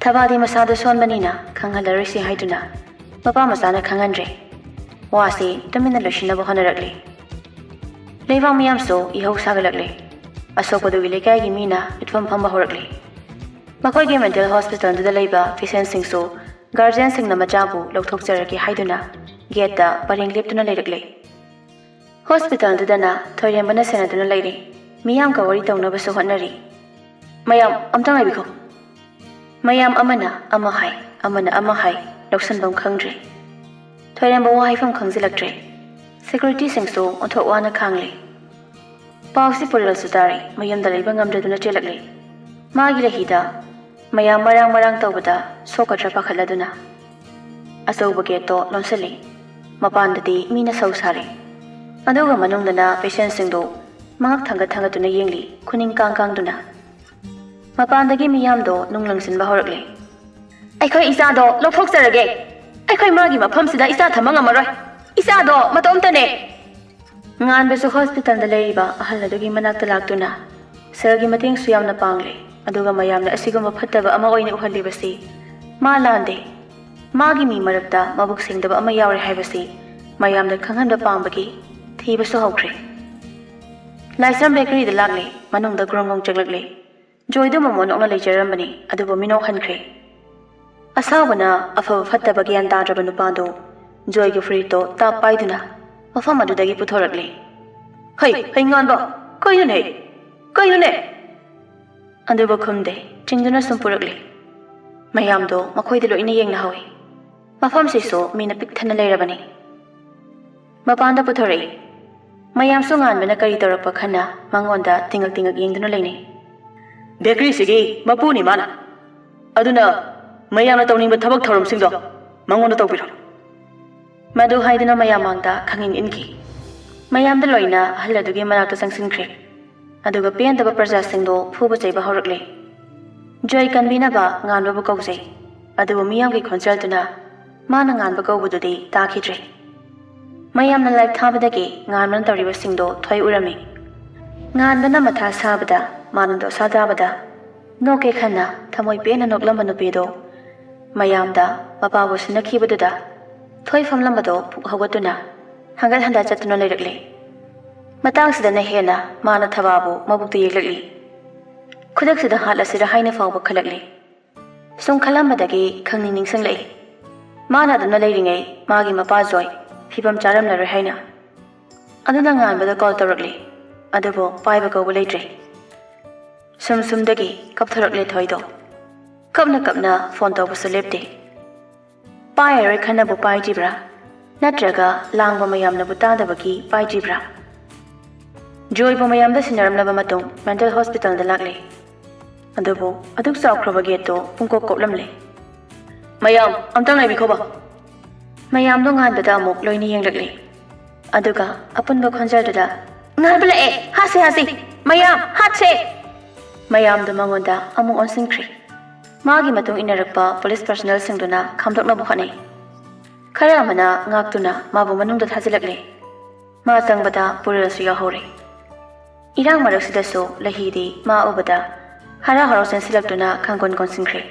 ꯊꯕꯥꯗꯤ ꯃꯁꯥꯗꯣ ꯁꯣꯟꯕꯅꯤꯅ ꯈꯪꯍꯜꯂꯔꯣꯏꯁꯤ ꯍꯥꯏꯗꯨꯅ ꯃꯄꯥ ꯃꯆꯥꯅ ꯈꯪꯍꯟꯗ꯭ꯔꯦ꯫ ꯋꯥꯁꯤ ꯇꯨꯃꯤꯟꯅ ꯂꯣꯏꯁꯤꯟꯅꯕ ꯍꯣꯠꯅꯔꯛꯂꯤ꯫ ꯂꯩꯕꯥꯛ ꯃꯤꯌꯥꯝꯁꯨ ꯏꯍꯧ ꯁꯥꯒꯠꯂꯛꯂꯦ꯫ ꯑꯁꯣꯛꯄꯗꯨꯒꯤ ꯂꯩꯀꯥꯏꯒꯤ ꯃꯤꯅ ꯃꯤꯠꯐꯝ ꯐꯝꯕ ꯍꯧꯔꯛꯂꯤ꯫ ꯃꯈꯣꯏꯒꯤ ꯃꯦꯟꯇꯦꯜ ꯍꯣꯁꯄꯤꯇꯥꯜꯗꯨꯗ ꯂꯩꯕ ꯄꯦꯁꯦꯟꯁꯤꯡꯁꯨ ꯒꯥꯔꯖꯤꯌꯟꯁꯤꯡꯅ ꯃꯆꯥꯕꯨ ꯂꯧꯊꯣꯛꯆꯔꯒꯦ ꯍꯥꯏꯗꯨꯅ ꯒꯦꯠꯇ ꯄꯔꯦꯡ ꯂꯦꯞꯇꯨꯅ ꯂꯩꯔꯛꯂꯦ꯫ ꯍꯣꯁꯄꯤꯇꯥꯜꯗꯨꯗꯅ ꯊꯣꯏꯔꯦꯝꯕꯅ ꯁꯦꯟꯅꯗꯨꯅ ꯂꯩꯔꯤ꯫ ꯃꯤꯌꯥꯝꯒ ꯋꯥꯔꯤ ꯇꯧꯅꯕꯁꯨ ꯍꯣꯠꯅꯔꯤ꯫ "ꯃꯌꯥꯝ ꯑꯝꯇ ꯉꯥꯏꯕꯤꯈꯣ"꯫ ꯃꯌꯥꯝ ꯑꯃꯅ ꯑꯃ ꯍꯥꯏ, ꯑꯃꯅ ꯑꯃ ꯍꯥꯏ, ꯂꯧꯁꯤꯟꯐꯝ ꯈꯪꯗ꯭ꯔꯦ꯫ ꯊꯣꯏꯔꯦꯝꯕ ꯋꯥ ꯍꯥꯏꯐꯝ ꯈꯪꯖꯤꯜꯂꯛꯇ꯭ꯔꯦ꯫ ꯁꯦꯀ꯭ꯌꯨꯔꯤꯇꯤꯁꯤꯡꯁꯨ ꯑꯣꯟꯊꯣꯛ ꯋꯥꯅ ꯈꯥꯡꯂꯦ꯫ ꯄꯥꯎꯁꯤ ꯄꯨꯔꯦꯜꯁꯨ ꯇꯥꯔꯦ, ꯃꯌꯨꯝꯗ ꯂꯩꯕ ꯉꯝꯗꯗꯨꯅ ꯆꯦꯜꯂꯛꯂꯦ꯫ ꯃꯥꯒꯤ ꯂꯩꯍꯤꯗ ꯃꯌꯥꯝ ꯃꯔꯥꯡ ꯃꯔꯥꯡ ꯇꯧꯕꯗ ꯁꯣꯛꯀꯗ꯭ꯔꯥ ꯄꯥꯈꯠꯂꯗꯨꯅ ꯑꯆꯧꯕ ꯒꯦꯠꯇꯣ ꯂꯣꯟꯁꯤꯜꯂꯤ꯫ ꯃꯄꯥꯟꯗꯗꯤ ꯃꯤꯅ ꯁꯧ ꯁꯥꯔꯤ꯫ ꯑꯗꯨꯒ ꯃꯅꯨꯡꯗꯅ ꯄꯦꯁꯦꯟꯁꯤꯡꯗꯨ ꯃꯉꯛ ꯊꯥꯡꯒꯠ ꯊꯥꯡꯒꯠꯇꯨꯅ ꯌꯦꯡꯂꯤ, ꯈꯨꯅꯤꯡ ꯀꯥꯡ ꯀꯥꯡꯗꯨꯅ꯫ ꯃꯄꯥꯟꯗꯒꯤ ꯃꯤꯌꯥꯝꯗꯣ ꯅꯨꯡ ꯂꯪꯁꯤꯟꯕ ꯍꯧꯔꯛꯂꯦ꯫ "ꯑꯩꯈꯣꯏ ꯏꯆꯥꯗꯣ ꯂꯧꯊꯣꯛꯆꯔꯒꯦ꯫ ꯑꯩꯈꯣꯏ ꯃꯥꯒꯤ ꯃꯐꯝꯁꯤꯗ ꯏꯆꯥ ꯊꯝꯕ ꯉꯝꯃꯔꯣꯏ꯫ ꯏꯆꯥꯗꯣ ꯃꯇꯣꯝꯇꯅꯦ"꯫ ꯉꯥꯟꯕꯁꯨ ꯍꯣꯁꯄꯤꯇꯥꯜꯗ ꯂꯩꯔꯤꯕ ꯑꯍꯜ ꯑꯗꯨꯒꯤ ꯃꯅꯥꯛꯇ ꯂꯥꯛꯇꯨꯅ ꯁꯦꯜꯒꯤ ꯃꯇꯦꯡꯁꯨ ꯌꯥꯝꯅ ꯄꯥꯡꯂꯦ꯫ ꯑꯗꯨꯒ ꯃꯌꯥꯝꯅ ꯑꯁꯤꯒꯨꯝꯕ ꯐꯠꯇꯕ ꯑꯃ ꯑꯣꯏꯅ ꯎꯍꯜꯂꯤꯕꯁꯤ ꯃꯥ ꯂꯥꯟꯗꯦ꯫ ꯃꯥꯒꯤ ꯃꯤ ꯃꯔꯛꯇ ꯃꯕꯨꯛ ꯁꯦꯡꯗꯕ ꯑꯃ ꯌꯥꯎꯔꯦ ꯍꯥꯏꯕꯁꯤ ꯃꯌꯥꯝꯗ ꯈꯪꯍꯟꯕ ꯄꯥꯝꯕꯒꯤ ꯊꯤꯕꯁꯨ ꯍꯧꯈ꯭ꯔꯦ꯫ ꯂꯥꯏꯁ꯭ꯔꯝ ꯕꯦꯀꯔꯤꯗ ꯂꯥꯛꯂꯦ꯫ ꯃꯅꯨꯡꯗ ꯒ꯭ꯔꯣꯡ ꯒ꯭ꯔꯣꯡ ꯆꯪꯂꯛꯂꯦ꯫ ꯖꯣꯏꯗꯨ ꯃꯃꯣꯟ ꯅꯣꯛꯅ ꯂꯩꯖꯔꯝꯕꯅꯤ, ꯑꯗꯨꯕꯨ ꯃꯤꯅꯣꯛꯍꯟꯈ꯭ꯔꯦ꯫ ꯑꯁꯥꯎꯕꯅ ꯑꯐꯕ ꯐꯠꯇꯕ ꯒ꯭ꯌꯥꯟ ꯇꯥꯗ꯭ꯔꯕ ꯅꯨꯄꯥꯗꯨ ꯖꯣꯏꯒꯤ ꯐꯨꯔꯤꯠꯇꯣ ꯇꯥꯞ ꯄꯥꯏꯗꯨꯅ ꯃꯐꯝ ꯑꯗꯨꯗꯒꯤ ꯄꯨꯊꯣꯔꯛꯂꯤ꯫ "ꯍꯩ, ꯍꯩ ꯉꯥꯟꯕ! ꯀꯩꯅꯣꯅꯦ? ꯀꯩꯅꯣꯅꯦ?" ꯑꯗꯨꯕꯨ ꯈꯨꯝꯗꯦ, ꯆꯤꯡꯗꯨꯅ ꯁꯨꯝ ꯄꯨꯔꯛꯂꯤ꯫ ꯃꯌꯥꯝꯗꯣ ꯃꯈꯣꯏꯗ ꯂꯣꯏꯅ ꯌꯦꯡꯅꯍꯧꯏ꯫ ꯃꯐꯝꯁꯤꯁꯨ ꯃꯤꯅ ꯄꯤꯛ ꯊꯟꯅ ꯂꯩꯔꯕꯅꯤ꯫ ꯃꯄꯥꯟꯗ ꯄꯨꯊꯣꯔꯛꯏ꯫ ꯃꯌꯥꯝꯁꯨ ꯉꯥꯟꯕꯅ ꯀꯔꯤ ꯇꯧꯔꯛꯄ ꯈꯟꯅ ꯃꯉꯣꯟꯗ ꯇꯤꯡꯉꯛ ꯇꯤꯡꯉꯛ ꯌꯦꯡꯗꯨꯅ ꯂꯩꯅꯩ꯫ "ꯕꯦꯀꯔꯤꯁꯤꯒꯤ ꯃꯄꯨꯅꯤ ꯃꯥꯅ꯫ ꯑꯗꯨꯅ ꯃꯌꯥꯝꯅ ꯇꯧꯅꯤꯡꯕ ꯊꯕꯛ ꯊꯧꯔꯝꯁꯤꯡꯗꯣ ꯃꯉꯣꯟꯗ ꯇꯧꯕꯤꯔꯣ꯫" ꯃꯗꯨ ꯍꯥꯏꯗꯨꯅ ꯃꯌꯥꯝ ꯃꯥꯡꯗ ꯈꯪꯏꯟ ꯏꯟꯈꯤ꯫ ꯃꯌꯥꯝꯗ ꯂꯣꯏꯅ ꯑꯍꯜ ꯑꯗꯨꯒꯤ ꯃꯅꯥꯛꯇ ꯆꯪꯁꯤꯟꯈ꯭ꯔꯦ꯫ ꯑꯗꯨꯒ ꯄꯦꯟꯗꯕ ꯄ꯭ꯔꯖꯥꯁꯤꯡꯗꯣ ꯐꯨꯕ ꯆꯩꯕ ꯍꯧꯔꯛꯂꯦ꯫ ꯖꯣꯏ ꯀꯟꯕꯤꯅꯕ ꯉꯥꯟꯕꯕꯨ ꯀꯧꯖꯩ꯫ ꯑꯗꯨꯕꯨ ꯃꯤꯌꯥꯝꯒꯤ ꯈꯣꯟꯖꯦꯜꯗꯨꯅ ꯃꯥꯅ ꯉꯥꯟꯕ ꯀꯧꯕꯗꯨꯗꯤ ꯇꯥꯈꯤꯗ꯭ꯔꯦ꯫ ꯃꯌꯥꯝꯅ ꯂꯥꯏꯛ ꯊꯥꯕꯗꯒꯤ ꯉꯥꯟꯕꯅ ꯇꯧꯔꯤꯕꯁꯤꯡꯗꯣ ꯊꯣꯏ ꯎꯔꯝꯃꯤ꯫ ꯉꯥꯟꯕꯅ ꯃꯊꯥ ꯁꯥꯕꯗ, ꯃꯥꯅ ꯗꯣꯁꯥ ꯇꯥꯕꯗ, ꯅꯣꯛꯀꯦ ꯈꯟꯅ ꯊꯃꯣꯏ ꯄꯦꯟꯅ ꯅꯣꯛꯂꯝꯕ ꯅꯨꯄꯤꯗꯣ ꯃꯌꯥꯝꯗ ꯃꯄꯥꯕꯨ ꯁꯤꯟꯅꯈꯤꯕꯗꯨꯗ ꯊꯣꯏ ꯐꯝꯂꯝꯕꯗꯣ ꯄꯨꯛ ꯍꯧꯒꯠꯇꯨꯅ ꯍꯪꯒꯠ ꯍꯟꯗ ꯆꯠꯇꯨꯅ ꯂꯩꯔꯛꯂꯦ꯫ ꯃꯇꯥꯡꯁꯤꯗꯅ ꯍꯦꯟꯅ ꯃꯥꯅ ꯊꯕꯥꯕꯨ ꯃꯕꯨꯛꯇ ꯌꯦꯛꯂꯛꯂꯤ꯫ ꯈꯨꯗꯛꯁꯤꯗ ꯍꯥꯠꯂꯁꯤꯔ ꯍꯥꯏꯅ ꯐꯥꯎꯕ ꯈꯜꯂꯛꯂꯤ꯫ ꯁꯨꯝ ꯈꯜꯂꯝꯕꯗꯒꯤ ꯈꯪꯅꯤꯡ ꯅꯤꯡꯁꯤꯡꯂꯛꯏ꯫ ꯃꯥꯅ ꯑꯗꯨꯝꯅ ꯂꯩꯔꯤꯉꯩ ꯃꯥꯒꯤ ꯃꯄꯥ ꯖꯣꯏ ꯐꯤꯕꯝ ꯆꯥꯔꯝꯂꯔꯣꯏ ꯍꯥꯏꯅ꯫ ꯑꯗꯨꯅ ꯉꯥꯟꯕꯗ ꯀꯣꯜ ꯇꯧꯔꯛꯂꯤ꯫ ꯑꯗꯨꯕꯨ ꯄꯥꯏꯕ ꯀꯧꯕ ꯂꯩꯇ꯭ꯔꯦ꯫ ꯁꯨꯝ ꯁꯨꯝꯗꯒꯤ ꯀꯞꯊꯣꯔꯛꯂꯦ ꯊꯣꯏꯗꯣ꯫ ꯀꯞꯅ ꯀꯞꯅ ꯐꯣꯟ ꯇꯧꯕꯁꯨ ꯂꯦꯞꯇꯦ꯫ ꯄꯥꯏꯔꯔꯣꯏ ꯈꯟꯅꯕꯨ ꯄꯥꯏꯗ꯭ꯔꯤꯕ꯭ꯔꯥ? ꯅꯠꯇ꯭ꯔꯒ ꯂꯥꯡꯕ ꯃꯌꯥꯝꯅꯕꯨ ꯇꯥꯗꯕꯒꯤ ꯄꯥꯏꯗ꯭ꯔꯤꯕ꯭ꯔꯥ? ꯖꯣꯏꯕꯨ ꯃꯌꯥꯝꯗ ꯁꯤꯟꯅꯔꯝꯂꯕ ꯃꯇꯨꯡ ꯃꯦꯟꯇꯦꯜ ꯍꯣꯁꯄꯤꯇꯥꯜꯗ ꯂꯥꯛꯂꯦ꯫ ꯑꯗꯨꯕꯨ ꯑꯗꯨꯛ ꯆꯥꯎꯈ꯭ꯔꯕ ꯒꯦꯠꯇꯣ ꯄꯨꯡꯀꯣꯞ ꯀꯣꯞꯂꯝꯂꯦ꯫ "ꯃꯌꯥꯝ, ꯑꯝꯇꯪ ꯉꯥꯏꯕꯤꯈꯣꯕ꯫" ꯃꯌꯥꯝꯗꯣ ꯉꯥꯟꯕꯗ ꯑꯃꯨꯛ ꯂꯣꯏꯅ ꯌꯦꯡꯂꯛꯂꯦ꯫ ꯑꯗꯨꯒ ꯑꯄꯨꯟꯕ ꯈꯣꯟꯖꯦꯜꯗꯨꯗ, "ꯉꯥꯟꯕ ꯂꯥꯛꯑꯦ! ꯍꯥꯠꯁꯦ, ꯍꯥꯠꯁꯦ! ꯃꯌꯥꯝ, ꯍꯥꯠꯁꯦ!" ꯃꯌꯥꯝꯗꯣ ꯃꯉꯣꯟꯗ ꯑꯃꯨꯛ ꯑꯣꯟꯁꯤꯟꯈ꯭ꯔꯦ꯫ ꯃꯥꯒꯤ ꯃꯇꯨꯡ ꯏꯟꯅꯔꯛꯄ ꯄꯨꯂꯤꯁ ꯄꯔꯁꯣꯅꯦꯜꯁꯤꯡꯗꯨꯅ ꯈꯥꯝꯗꯣꯛꯅꯕ ꯍꯣꯠꯅꯩ꯫ ꯈꯔ ꯑꯃꯅ ꯉꯥꯛꯇꯨꯅ ꯃꯥꯕꯨ ꯃꯅꯨꯡꯗ ꯊꯥꯖꯤꯜꯂꯛꯂꯦ꯫ ꯃꯥ ꯆꯪꯕꯗ ꯄꯨꯔꯦꯜꯁꯨ ꯌꯥꯎꯍꯧꯔꯦ꯫ ꯏꯔꯥꯡ ꯃꯔꯛꯁꯤꯗꯁꯨ ꯂꯍꯤꯗꯤ ꯃꯥ ꯎꯕꯗ ꯍꯔꯥꯎ ꯍꯔꯥꯎ ꯆꯦꯟꯁꯤꯜꯂꯛꯇꯨꯅ ꯈꯪꯒꯣꯟ ꯀꯣꯟꯁꯤꯟꯈ꯭ꯔꯦ꯫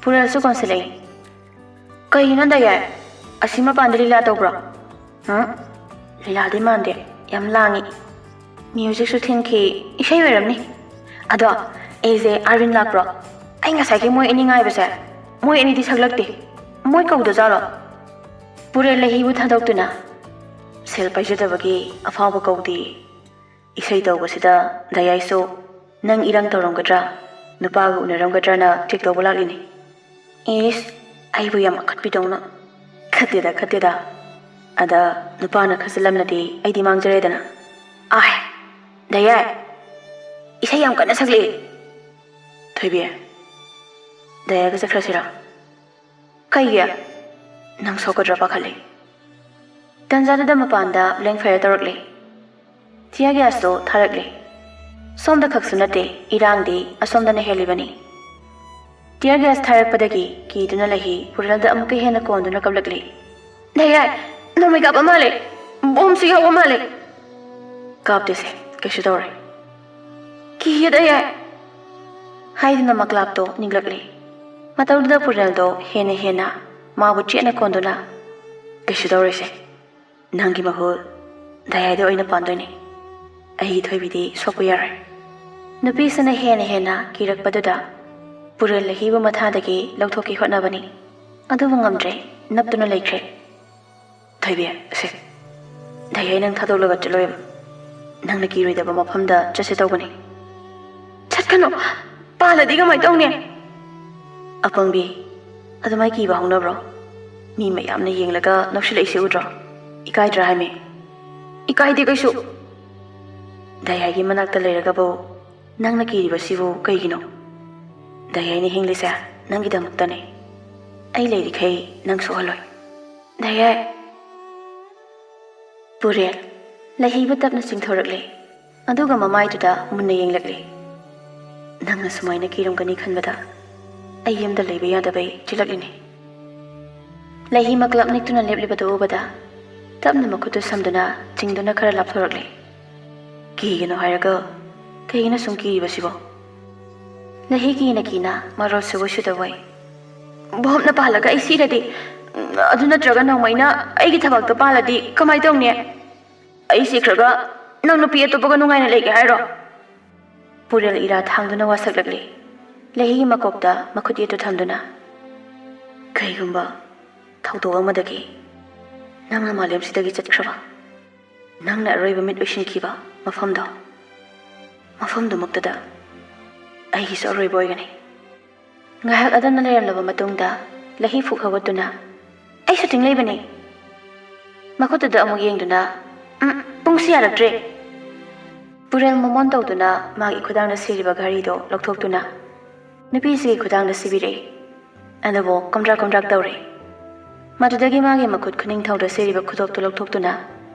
ꯄꯨꯔꯦꯜꯁꯨ ꯀꯣꯟꯁꯤꯜꯂꯛꯏ꯫ "ꯀꯩꯅꯣ ꯗꯌꯥꯏ? ꯑꯁꯤ ꯃꯄꯥꯟꯗ ꯂꯤꯂꯥ ꯇꯧꯕ꯭ꯔꯣ?" "ꯍꯨꯝ? ꯂꯤꯂꯥꯗꯤ ꯃꯥꯟꯗꯦ, ꯌꯥꯝ ꯂꯥꯡꯉꯤ꯫ ꯃ꯭ꯌꯨꯖꯤꯛꯁꯨ ꯊꯤꯟꯈꯤ, ꯏꯁꯩ ꯑꯣꯏꯔꯝꯅꯤ꯫ ꯑꯗꯣ, ꯑꯩꯁꯦ ꯑꯥꯔꯕꯤꯟ ꯂꯥꯛꯄ꯭ꯔꯣ? ꯑꯩ ꯉꯁꯥꯏꯒꯤ ꯃꯣꯏ ꯑꯅꯤ ꯉꯥꯏꯕꯁꯦ, ꯃꯣꯏ ꯑꯅꯤꯗꯤ ꯁꯛꯂꯛꯇꯦ꯫ ꯃꯣꯏ ꯀꯧꯗꯖꯥꯠꯂꯣ?" ꯄꯨꯔꯦꯜ ꯂꯍꯤꯕꯨ ꯊꯥꯗꯣꯛꯇꯨꯅ, ꯁꯦꯜ ꯄꯥꯏꯖꯗꯕꯒꯤ ꯑꯐꯥꯎꯕ ꯀꯧꯗꯦ꯫ ꯏꯁꯩ ꯇꯧꯕꯁꯤꯗ ꯗꯌꯥꯏꯁꯨ ꯅꯪ ꯏꯔꯥꯡ ꯇꯧꯔꯝꯒꯗ꯭ꯔꯥ, ꯅꯨꯄꯥꯒ ꯎꯅꯔꯝꯒꯗ꯭ꯔꯅ ꯆꯦꯛ ꯇꯧꯕ ꯂꯥꯛꯂꯤꯅꯤ꯫ ꯏꯁ, ꯑꯩꯕꯨ ꯌꯥꯝ ꯑꯈꯠꯄꯤꯗꯧꯅ꯫ ꯈꯠꯇꯦꯗ, ꯈꯠꯇꯦꯗ꯫ ꯑꯗ ꯅꯨꯄꯥꯅ ꯈꯠꯆꯜꯂꯝꯂꯗꯤ ꯑꯩꯗꯤ ꯃꯥꯡꯖꯔꯦꯗꯅ꯫ ꯑꯥꯏ, ꯗꯌꯥꯏ, ꯏꯁꯩ ꯌꯥꯝ ꯀꯟꯅ ꯁꯛꯂꯛꯑꯦ꯫ ꯊꯣꯏꯕꯤ, ꯗꯌꯥꯏꯒ ꯆꯠꯈ꯭ꯔꯁꯤꯔꯥ? ꯀꯩꯒꯤ? ꯅꯪ ꯁꯣꯛꯀꯗ꯭ꯔꯥ ꯄꯥꯈꯠꯂꯤ꯫ ꯇꯟꯖꯥꯗꯨꯗ ꯃꯄꯥꯟꯗ blank fire ꯇꯧꯔꯛꯂꯦ꯫ Tear gasꯇꯣ ꯊꯥꯔꯛꯂꯦ꯫ ꯁꯣꯝꯗ ꯈꯛꯁꯨ ꯅꯠꯇꯦ, ꯏꯔꯥꯡꯗꯤ ꯑꯁꯣꯝꯗꯅ ꯍꯦꯜꯂꯤꯕꯅꯤ꯫ Tear gas ꯊꯥꯔꯛꯄꯗꯒꯤ ꯀꯤꯗꯨꯅ ꯂꯩꯍꯤ ꯄꯨꯔꯦꯜꯗ ꯑꯃꯨꯛꯀ ꯍꯦꯟꯅ ꯀꯣꯟꯗꯨꯅ ꯀꯞꯂꯛꯂꯤ꯫ ꯗꯌꯥꯏ, ꯅꯣꯡꯃꯩ ꯀꯥꯞꯄ ꯃꯥꯜꯂꯦ꯫ ꯕꯣꯝꯁꯨ ꯌꯥꯎꯕ ꯃꯥꯜꯂꯦ꯫ ꯀꯥꯞꯇꯦꯁꯦ, ꯀꯩꯁꯨ ꯇꯧꯔꯣꯏ꯫ ꯀꯤꯌꯦ ꯗꯌꯥꯏ꯫ ꯍꯥꯏꯗꯨꯅ ꯃꯀ꯭ꯂꯥꯞꯇꯣ ꯅꯤꯛꯂꯛꯂꯤ꯫ ꯃꯇꯧꯗꯨꯗ ꯄꯨꯔꯦꯜꯗꯣ ꯍꯦꯟꯅ ꯍꯦꯟꯅ ꯃꯥꯕꯨ ꯆꯦꯠꯅ ꯀꯣꯟꯗꯨꯅ, ꯀꯩꯁꯨ ꯇꯧꯔꯣꯏꯁꯦ꯫ ꯅꯪꯒꯤ ꯃꯍꯨꯠ ꯗꯌꯥꯏꯗ ꯑꯣꯏꯅ ꯄꯥꯟꯗꯣꯏꯅꯦ꯫ ꯑꯩꯒꯤ ꯊꯣꯏꯕꯤꯗꯤ ꯁꯣꯛꯄ ꯌꯥꯔꯣꯏ꯫ ꯅꯨꯄꯤꯁꯤꯅ ꯍꯦꯟꯅ ꯍꯦꯟꯅ ꯀꯤꯔꯛꯄꯗꯨꯗ ꯄꯨꯔꯦꯜ ꯂꯩꯍꯤꯕꯨ ꯃꯊꯥꯗꯒꯤ ꯂꯧꯊꯣꯛꯀꯦ ꯍꯣꯠꯅꯕꯅꯤ꯫ ꯑꯗꯨꯕꯨ ꯉꯝꯗ꯭ꯔꯦ, ꯅꯞꯇꯨꯅ ꯂꯩꯈ꯭ꯔꯦ꯫ ꯊꯣꯏꯕꯤ, ꯁꯦ, ꯗꯌꯥꯏ ꯅꯪ ꯊꯥꯗꯣꯛꯂꯒ ꯆꯠꯂꯣꯏꯕ꯫ ꯅꯪꯅ ꯀꯤꯔꯣꯏꯗꯕ ꯃꯐꯝꯗ ꯆꯠꯁꯦ ꯇꯧꯕꯅꯤ꯫ ꯆꯠꯀꯅꯨ, ꯄꯥꯜꯂꯗꯤ ꯀꯃꯥꯏ ꯇꯧꯅꯤ? ꯑꯄꯪꯕꯤ, ꯑꯗꯨꯃꯥꯏ ꯀꯤꯕ ꯍꯧꯅꯕ꯭ꯔꯣ? ꯃꯤ ꯃꯌꯥꯝꯅ ꯌꯦꯡꯂꯒ ꯅꯣꯛꯁꯤꯜꯂꯛꯏꯁꯦ ꯎꯗ꯭ꯔꯣ? ꯏꯀꯥꯏꯗ꯭ꯔꯥ ꯍꯥꯏꯃꯤ? ꯏꯀꯥꯏꯗꯦ ꯀꯩꯁꯨ꯫ ꯗꯌꯥꯏꯒꯤ ꯃꯅꯥꯛꯇ ꯂꯩꯔꯒꯕꯨ ꯅꯪꯅ ꯀꯤꯔꯤꯕꯁꯤꯕꯨ ꯀꯩꯒꯤꯅꯣ? ꯗꯌꯥꯏꯅ ꯍꯤꯡꯂꯤꯁꯦ ꯅꯪꯒꯤꯗꯃꯛꯇꯅꯦ꯫ ꯑꯩ ꯂꯩꯔꯤꯈꯩ ꯅꯪ ꯁꯣꯛꯍꯜꯂꯣꯏ꯫ ꯗꯌꯥꯏ꯫ ꯄꯨꯔꯦꯜ, ꯂꯩꯍꯤꯕꯨ ꯇꯞꯅ ꯆꯤꯡꯊꯣꯔꯛꯂꯦ꯫ ꯑꯗꯨꯒ ꯃꯃꯥꯏꯗꯨꯗ ꯃꯨꯟꯅ ꯌꯦꯡꯂꯛꯂꯦ꯫ ꯅꯪꯅ ꯁꯨꯃꯥꯏꯅ ꯀꯤꯔꯝꯒꯅꯤ ꯈꯟꯕꯗ ꯑꯩ ꯌꯨꯝꯗ ꯂꯩꯕ ꯌꯥꯗꯕꯩ ꯆꯦꯜꯂꯛꯂꯤꯅꯦ꯫ ꯂꯩꯍꯤ ꯃꯀ꯭ꯂꯞ ꯅꯤꯛꯇꯨꯅ ꯂꯦꯞꯂꯤꯕꯗꯨ ꯎꯕꯗ ꯇꯞꯅ ꯃꯈꯨꯠꯇꯨ ꯁꯝꯗꯨꯅ ꯆꯤꯡꯗꯨꯅ ꯈꯔ ꯂꯥꯞꯊꯣꯔꯛꯂꯦ꯫ ꯀꯤꯒꯅꯨ ꯍꯥꯏꯔꯒ ꯀꯩꯒꯤꯅꯣ ꯁꯨꯝ ꯀꯤꯔꯤꯕꯁꯤꯕꯣ? ꯂꯩꯍꯤ ꯀꯤꯅ ꯀꯤꯅ ꯃꯔꯣꯜ ꯁꯨꯕꯣꯏ ꯁꯨꯗꯕꯣꯏ꯫ ꯕꯣꯝꯅ ꯄꯥꯜꯂꯒ ꯑꯩ ꯁꯤꯔꯗꯤ, ꯑꯗꯨ ꯅꯠꯇ꯭ꯔꯒ ꯅꯣꯡꯃꯩꯅ ꯑꯩꯒꯤ ꯊꯕꯥꯛꯇ ꯄꯥꯜꯂꯗꯤ ꯀꯃꯥꯏ ꯇꯧꯅꯤ? ꯑꯩ ꯁꯤꯈ꯭ꯔꯒ ꯅꯪ ꯅꯨꯄꯤ ꯑꯇꯣꯞꯄꯒ ꯅꯨꯡꯉꯥꯏꯅ ꯂꯩꯒꯦ ꯍꯥꯏꯔꯣ? ꯄꯨꯔꯦꯜ ꯏꯔꯥ ꯊꯥꯡꯗꯨꯅ ꯋꯥꯁꯛꯂꯛꯂꯤ, ꯂꯩꯍꯤꯒꯤ ꯃꯀꯣꯛꯇ ꯃꯈꯨꯠ ꯌꯦꯠꯇꯨ ꯊꯝꯗꯨꯅ꯫ ꯀꯩꯒꯨꯝꯕ ꯊꯧꯗꯣꯛ ꯑꯃꯗꯒꯤ ꯅꯪꯅ ꯃꯥꯂꯦꯝꯁꯤꯗꯒꯤ ꯆꯠꯈ꯭ꯔꯕ, ꯅꯪꯅ ꯑꯔꯣꯏꯕ ꯃꯤꯠ ꯎꯏꯁꯤꯟꯈꯤꯕ ꯃꯐꯝꯗꯣ, ꯃꯐꯝꯗꯨꯃꯛꯇꯗ ꯑꯩꯒꯤꯁꯨ ꯑꯔꯣꯏꯕ ꯑꯣꯏꯒꯅꯤ꯫ ꯉꯥꯏꯍꯥꯛ ꯑꯗꯨꯝꯅ ꯂꯩꯔꯝꯂꯕ ꯃꯇꯨꯡꯗ ꯂꯍꯤ ꯐꯨꯛ ꯍꯧꯒꯠꯇꯨꯅ, "ꯑꯩ ꯁꯨꯇꯤꯡ ꯂꯩꯕꯅꯦ!" ꯃꯈꯨꯠꯇꯨꯗ ꯑꯃꯨꯛ ꯌꯦꯡꯗꯨꯅ, "ꯎꯝ, ꯄꯨꯡꯁꯤ ꯌꯥꯔꯛꯇ꯭ꯔꯦ!" ꯄꯨꯔꯦꯜ ꯃꯃꯣꯟ ꯇꯧꯗꯨꯅ ꯃꯥꯒꯤ ꯈꯨꯗꯥꯡꯗ ꯁꯤꯔꯤꯕ ꯘꯔꯤꯗꯣ ꯂꯧꯊꯣꯛꯇꯨꯅ ꯅꯨꯄꯤꯁꯤꯒꯤ ꯈꯨꯗꯥꯡꯗ ꯁꯤꯕꯤꯔꯛꯏ꯫ ꯑꯗꯨꯕꯨ ꯀꯝꯗ꯭ꯔꯥꯛ ꯀꯝꯗ꯭ꯔꯥꯛ ꯇꯧꯔꯦ꯫ ꯃꯗꯨꯗꯒꯤ ꯃꯥꯒꯤ ꯃꯈꯨꯠ ꯈꯨꯅꯤꯡꯊꯧꯗ ꯁꯤꯔꯤꯕ ꯈꯨꯗꯣꯞꯇꯨ ꯂꯧꯊꯣꯛꯇꯨꯅ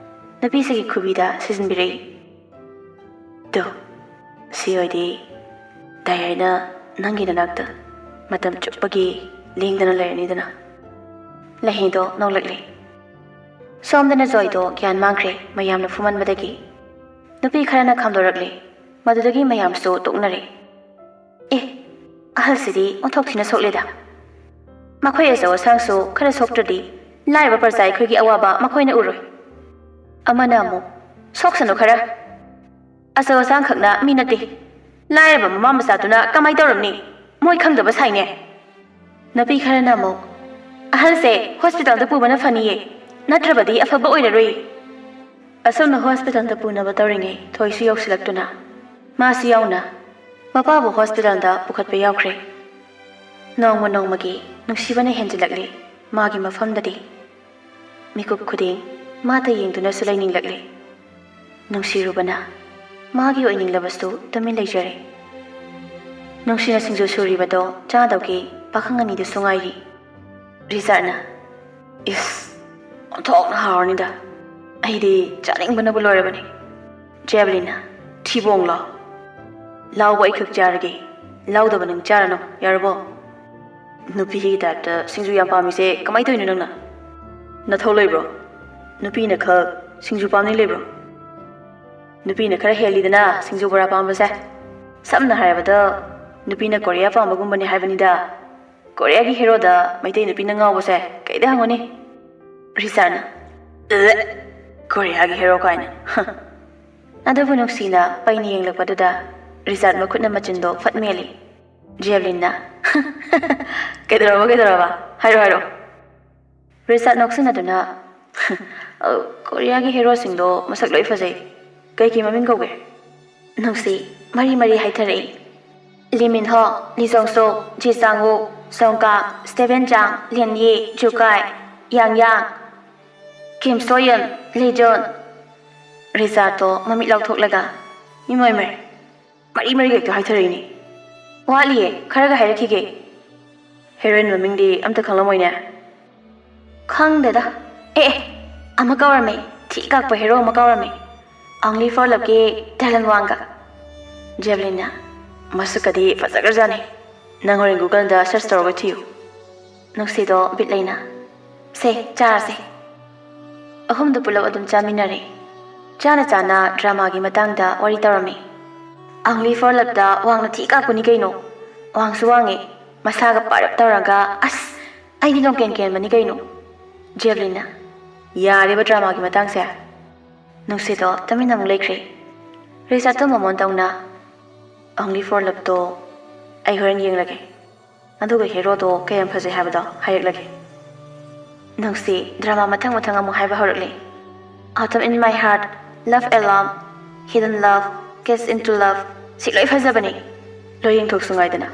ꯅꯨꯄꯤꯁꯤꯒꯤ ꯈꯨꯕꯤꯗ ꯁꯤꯖꯤꯟꯕꯤꯔꯛꯏ꯫ "ꯇꯨ, ꯁꯤ ꯑꯣꯏꯗꯤ ꯗꯥꯏ ꯍꯥꯏꯅ ꯅꯪꯒꯤ ꯅꯅꯥꯛꯇ ꯃꯇꯝ ꯆꯨꯞꯄꯒꯤ ꯂꯦꯡꯗꯅ ꯂꯩꯔꯅꯤꯗꯅ꯫" ꯂꯍꯤꯗꯣ ꯅꯣꯛꯂꯛꯂꯤ꯫ ꯁꯣꯝꯗꯅ ꯖꯣꯏꯗꯣ ꯒ꯭ꯌꯥꯟ ꯃꯥꯡꯈ꯭ꯔꯦ ꯃꯌꯥꯝꯅ ꯐꯨꯃꯟꯕꯗꯒꯤ꯫ ꯅꯨꯄꯤ ꯈꯔꯅ ꯈꯥꯝꯗꯣꯔꯛꯂꯤ꯫ ꯃꯗꯨꯗꯒꯤ ꯃꯌꯥꯝꯁꯨ ꯇꯣꯛꯅꯔꯦ꯫ "ꯑꯦ, ꯑꯍꯜꯁꯤꯗꯤ ꯑꯣꯟꯊꯣꯛ ꯊꯤꯅ ꯁꯣꯛꯂꯦꯗ꯫ ꯃꯈꯣꯏ ꯑꯆꯧ ꯑꯁꯥꯡꯁꯨ ꯈꯔ ꯁꯣꯛꯇ꯭ꯔꯗꯤ ꯂꯥꯏꯔꯕ ꯄ꯭ꯔꯖꯥ ꯑꯩꯈꯣꯏꯒꯤ ꯑꯋꯥꯕ ꯃꯈꯣꯏꯅ ꯎꯔꯣꯏ꯫" ꯑꯃꯅ ꯑꯃꯨꯛ, "ꯁꯣꯛꯁꯅꯨ ꯈꯔ꯫ ꯑꯆꯧ ꯑꯁꯥꯡꯈꯛꯅ ꯃꯤ ꯅꯠꯇꯦ꯫ ꯂꯥꯏꯔꯕ ꯃꯃꯥ ꯃꯆꯥꯗꯨꯅ ꯀꯃꯥꯏ ꯇꯧꯔꯝꯅꯤ? ꯃꯣꯏ ꯈꯪꯗꯕ ꯁꯥꯏꯅꯦ꯫" ꯅꯨꯄꯤ ꯈꯔꯅ ꯑꯃꯨꯛ, "ꯑꯍꯜꯁꯦ ꯍꯣꯁꯄꯤꯇꯥꯜꯗ ꯄꯨꯕꯅ ꯐꯅꯤꯌꯦ, ꯅꯠꯇ꯭ꯔꯕꯗꯤ ꯑꯐꯕ ꯑꯣꯏꯔꯔꯣꯏ꯫" ꯑꯁꯨꯝꯅ ꯍꯣꯁꯄꯤꯇꯥꯜꯗ ꯄꯨꯅꯕ ꯇꯧꯔꯤꯉꯩ ꯊꯣꯏꯁꯨ ꯌꯧꯁꯤꯜꯂꯛꯇꯨꯅ ꯃꯥꯁꯨ ꯌꯥꯎꯅ ꯃꯄꯥꯕꯨ ꯍꯣꯁꯄꯤꯇꯥꯜꯗ ꯄꯨꯈꯠꯄ ꯌꯥꯎꯈ꯭ꯔꯦ꯫ ꯅꯣꯡꯃ ꯅꯣꯡꯃꯒꯤ ꯅꯨꯡꯁꯤꯕꯅ ꯍꯦꯟꯖꯤꯜꯂꯛꯂꯤ ꯃꯥꯒꯤ ꯃꯐꯝꯗꯗꯤ꯫ ꯃꯤꯀꯨꯞ ꯈꯨꯗꯤꯡ ꯃꯥꯇ ꯌꯦꯡꯗꯨꯅꯁꯨ ꯂꯩꯅꯤꯡꯂꯛꯂꯤ꯫ ꯅꯨꯡꯁꯤꯔꯨꯕꯅ ꯃꯥꯒꯤ ꯑꯣꯏꯅꯤꯡꯂꯕꯁꯨ ꯇꯨꯃꯤꯟ ꯂꯩꯖꯔꯦ꯫ ꯅꯨꯡꯁꯤꯅ ꯁꯤꯡꯖꯨ ꯁꯨꯔꯤꯕꯗꯣ ꯆꯥꯗꯧꯒꯤ ꯄꯥꯈꯪ ꯑꯅꯤꯗꯨꯁꯨ ꯉꯥꯏꯔꯤ꯫ ꯔꯤꯆꯥꯔꯗꯅ, "ꯏꯁ, ꯑꯣꯟꯊꯣꯛꯅ ꯍꯥꯎꯔꯅꯤꯗ꯫ ꯑꯩꯗꯤ ꯆꯥꯅꯤꯡꯕꯅꯕꯨ ꯂꯣꯏꯔꯕꯅꯤ꯫" ꯖꯦꯕꯂꯤꯟꯅ, "ꯊꯤꯕꯣꯡꯂꯣ? ꯂꯥꯎꯕ ꯑꯩꯈꯛ ꯆꯥꯔꯒꯦ, ꯂꯥꯎꯗꯕ ꯅꯪ ꯆꯥꯔꯅꯨ, ꯌꯥꯔꯕꯣ?" "ꯅꯨꯄꯤꯒꯤ ꯇꯥꯏꯞꯇ ꯁꯤꯡꯖꯨ ꯌꯥꯝ ꯄꯥꯝꯃꯤꯁꯦ ꯀꯃꯥꯏ ꯇꯧꯔꯤꯅꯣ ꯅꯪꯅ? ꯅꯊꯧ ꯂꯩꯕ꯭ꯔꯣ? ꯅꯨꯄꯤꯅ ꯈꯛ ꯁꯤꯡꯖꯨ ꯄꯥꯝꯅꯤ ꯂꯩꯕ꯭ꯔꯣ? ꯅꯨꯄꯤꯅ ꯈꯔ ꯍꯦꯜꯂꯤꯗꯅ ꯁꯤꯡꯖꯨ ꯕꯣꯔꯥ ꯄꯥꯝꯕꯁꯦ꯫ ꯁꯝꯅ ꯍꯥꯏꯔꯕꯗ ꯅꯨꯄꯤꯅ ꯀꯣꯔꯤꯌꯥ ꯄꯥꯝꯕꯒꯨꯝꯕꯅꯤ ꯍꯥꯏꯕꯅꯤꯗ꯫ ꯀꯣꯔꯤꯌꯥꯒꯤ ꯍꯦꯔꯣꯗ ꯃꯩꯇꯩ ꯅꯨꯄꯤꯅ ꯉꯥꯎꯕꯁꯦ ꯀꯩꯗ ꯍꯪꯉꯨꯅꯤ?" ꯔꯤꯆꯥꯔꯗꯅ, "ꯑꯦ, ꯀꯣꯔꯤꯌꯥꯒꯤ ꯍꯦꯔꯣ ꯀꯥꯏꯅ, ꯍ꯫" ꯑꯗꯨꯕꯨ ꯅꯨꯡꯁꯤꯅ ꯄꯩꯅ ꯌꯦꯡꯂꯛꯄꯗꯨꯗ ꯔꯤꯆꯥꯔꯗ ꯃꯈꯨꯠꯅ ꯃꯆꯤꯟꯗꯣ ꯐꯠ ꯃꯦꯜꯂꯤ꯫ ꯖꯦꯕꯂꯤꯟꯅ, "ꯀꯩꯗꯧꯔꯕ, ꯀꯩꯗꯧꯔꯕ? ꯍꯥꯏꯔꯣ, ꯍꯥꯏꯔꯣ꯫" ꯔꯤꯆꯥꯔꯗ ꯅꯣꯛꯁꯤꯟꯅꯗꯨꯅ, ꯑ, ꯀꯣꯔꯤꯌꯥꯒꯤ ꯍꯦꯔꯣꯁꯤꯡꯗꯣ ꯃꯁꯛ ꯂꯣꯏ ꯐꯖꯩ꯫ ꯀꯩ ꯀꯩ ꯃꯃꯤꯡ ꯀꯧꯒꯦ? ꯅꯨꯡꯁꯤ ꯃꯔꯤ ꯃꯔꯤ ꯍꯥꯏꯊꯔꯛꯏ꯫ ꯂꯤ ꯃꯤꯟ ꯍꯣ, ꯂꯤ ꯖꯣꯡ ꯁꯨꯛ, ꯖꯤ ꯆꯥꯡ ꯋꯨꯛ, ꯁꯣꯡ ꯀꯥꯡ, ꯁ꯭ꯇꯦꯚꯦꯟ ꯆꯥꯡ, ꯂꯤꯟ ꯌꯤ, ꯖꯨ ꯀꯥꯏ, ꯌꯥꯡ ꯌꯥꯡ, ꯀꯤꯝ ꯁꯣ ꯌꯨꯟ, ꯂꯤ ꯖꯨꯟ꯫ ꯔꯤꯆꯥꯔꯗꯇꯣ ꯃꯃꯤꯠ ꯂꯥꯎꯊꯣꯛꯂꯒ, "ꯏꯃꯥꯏ ꯃꯥꯏ, ꯃꯔꯤ ꯃꯔꯤ ꯍꯦꯛꯇ ꯍꯥꯏꯊꯔꯛꯏꯅꯦ꯫ ꯋꯥꯠꯂꯤꯌꯦ, ꯈꯔꯒ ꯍꯥꯏꯔꯛꯈꯤꯒꯦ꯫ ꯍꯦꯔꯣꯏꯟ ꯃꯃꯤꯡꯗꯤ ꯑꯝꯇ ꯈꯪꯂꯝꯃꯣꯏꯅꯦ?" "ꯈꯪꯗꯦꯗ꯫ ꯑꯦ, ꯑꯦ, ꯑꯃ ꯀꯥꯎꯔꯝꯃꯦ꯫ ꯊꯤ ꯀꯥꯛꯄ ꯍꯦꯔꯣ ꯑꯃ ꯀꯥꯎꯔꯝꯃꯦ꯫ ꯑꯣꯡꯂꯤ ꯐꯣꯔ ꯂꯞꯀꯤ ꯇꯦꯂꯦꯟ ꯋꯥꯡꯒ꯫" ꯖꯦꯕꯂꯤꯟꯅ, "ꯃꯁꯛꯀꯗꯤ ꯐꯖꯈ꯭ꯔꯖꯥꯠꯅꯤ꯫ ꯅꯪ ꯍꯣꯔꯦꯟ ꯒꯨꯒꯜꯗ ꯁꯔꯆ ꯇꯧꯔꯒ ꯊꯤꯌꯨ꯫" ꯅꯨꯡꯁꯤꯗꯣ ꯕꯤꯠ ꯂꯩꯅ, "ꯁꯦ, ꯆꯥꯔꯁꯦ꯫" ꯑꯍꯨꯝꯗꯨ ꯄꯨꯂꯞ ꯑꯗꯨꯝ ꯆꯥꯃꯤꯟꯅꯔꯦ꯫ ꯆꯥꯅ ꯆꯥꯅ ꯗ꯭ꯔꯃꯥꯒꯤ ꯃꯇꯥꯡꯗ ꯋꯥꯔꯤ ꯇꯧꯔꯝꯃꯤ꯫ "ꯑꯣꯡꯂꯤ ꯐꯣꯔ ꯂꯞꯇ ꯋꯥꯡꯅ ꯊꯤ ꯀꯥꯛꯄꯅꯤ ꯀꯩꯅꯣ꯫ ꯋꯥꯡꯁꯨ ꯋꯥꯡꯉꯦ꯫ ꯃꯁꯥꯒ ꯄꯥꯔꯞ ꯇꯧꯔꯒ, ꯑꯁ, ꯑꯩꯗꯤ ꯂꯣꯡꯀꯦꯟ ꯀꯦꯟꯕꯅꯤ ꯀꯩꯅꯣ꯫" ꯖꯦꯕꯂꯤꯟꯅ, "ꯌꯥꯔꯦꯕ ꯗ꯭ꯔꯃꯥꯒꯤ ꯃꯇꯥꯡꯁꯦ꯫" ꯅꯨꯡꯁꯤꯗꯣ ꯇꯨꯃꯤꯟꯅ ꯑꯃꯨꯛ ꯂꯩꯈ꯭ꯔꯦ꯫ ꯔꯤꯆꯥꯔꯗꯇꯣ ꯃꯃꯣꯟ ꯇꯧꯅ, "ꯑꯣꯡꯂꯤ ꯐꯣꯔ ꯂꯞꯇꯣ ꯑꯩ ꯍꯣꯔꯦꯟ ꯌꯦꯡꯂꯒꯦ꯫ ꯑꯗꯨꯒ ꯍꯦꯔꯣꯗꯣ ꯀꯌꯥꯝ ꯐꯖꯩ ꯍꯥꯏꯕꯗꯣ ꯍꯥꯏꯔꯛꯂꯒꯦ꯫" ꯅꯨꯡꯁꯤ ꯗ꯭ꯔꯃꯥ ꯃꯊꯪ ꯃꯊꯪ ꯑꯃꯨꯛ ꯍꯥꯏꯕ ꯍꯧꯔꯛꯂꯦ꯫ "Autumn in My Heart", "Love Alarm", "Hidden Love", "Kiss Into Love", ꯁꯤ ꯂꯣꯏ ꯐꯖꯕꯅꯦ꯫ ꯂꯣꯏ ꯌꯦꯡꯊꯣꯛꯁꯨ ꯉꯥꯏꯗꯅ꯫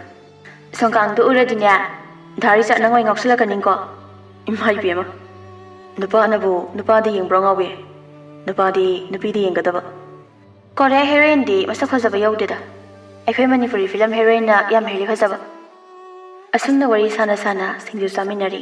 ꯁꯣꯡꯀꯥꯡꯗꯣ ꯎꯔꯗꯤꯅꯦ, ꯙꯥꯔꯤ ꯆꯠꯅꯉꯣꯏ ꯉꯥꯎꯁꯜꯂꯛꯀꯅꯤꯀꯣ꯫ ꯏꯃꯥ ꯏꯕꯦꯝꯃ, ꯅꯨꯄꯥꯅꯕꯨ ꯅꯨꯄꯥꯗ ꯌꯦꯡꯕ꯭ꯔꯣ ꯉꯥꯎꯕꯤ? ꯅꯨꯄꯥꯗꯤ ꯅꯨꯄꯤꯗ ꯌꯦꯡꯒꯗꯕ꯫ ꯀꯣꯔꯤꯌꯥ ꯍꯦꯔꯣꯏꯟꯗꯤ ꯃꯁꯛ ꯐꯖꯕ ꯌꯧꯗꯦꯗ꯫ ꯑꯩꯈꯣꯏ ꯃꯅꯤꯄꯨꯔꯤ ꯐꯤꯂꯝ ꯍꯦꯔꯣꯏꯟꯅ ꯌꯥꯝ ꯍꯦꯜꯂꯤ ꯐꯖꯕ꯫ ꯑꯁꯨꯝꯅ ꯋꯥꯔꯤ ꯁꯥꯅ ꯁꯥꯅ ꯁꯤꯡꯖꯨ ꯆꯥꯃꯤꯟꯅꯔꯤ꯫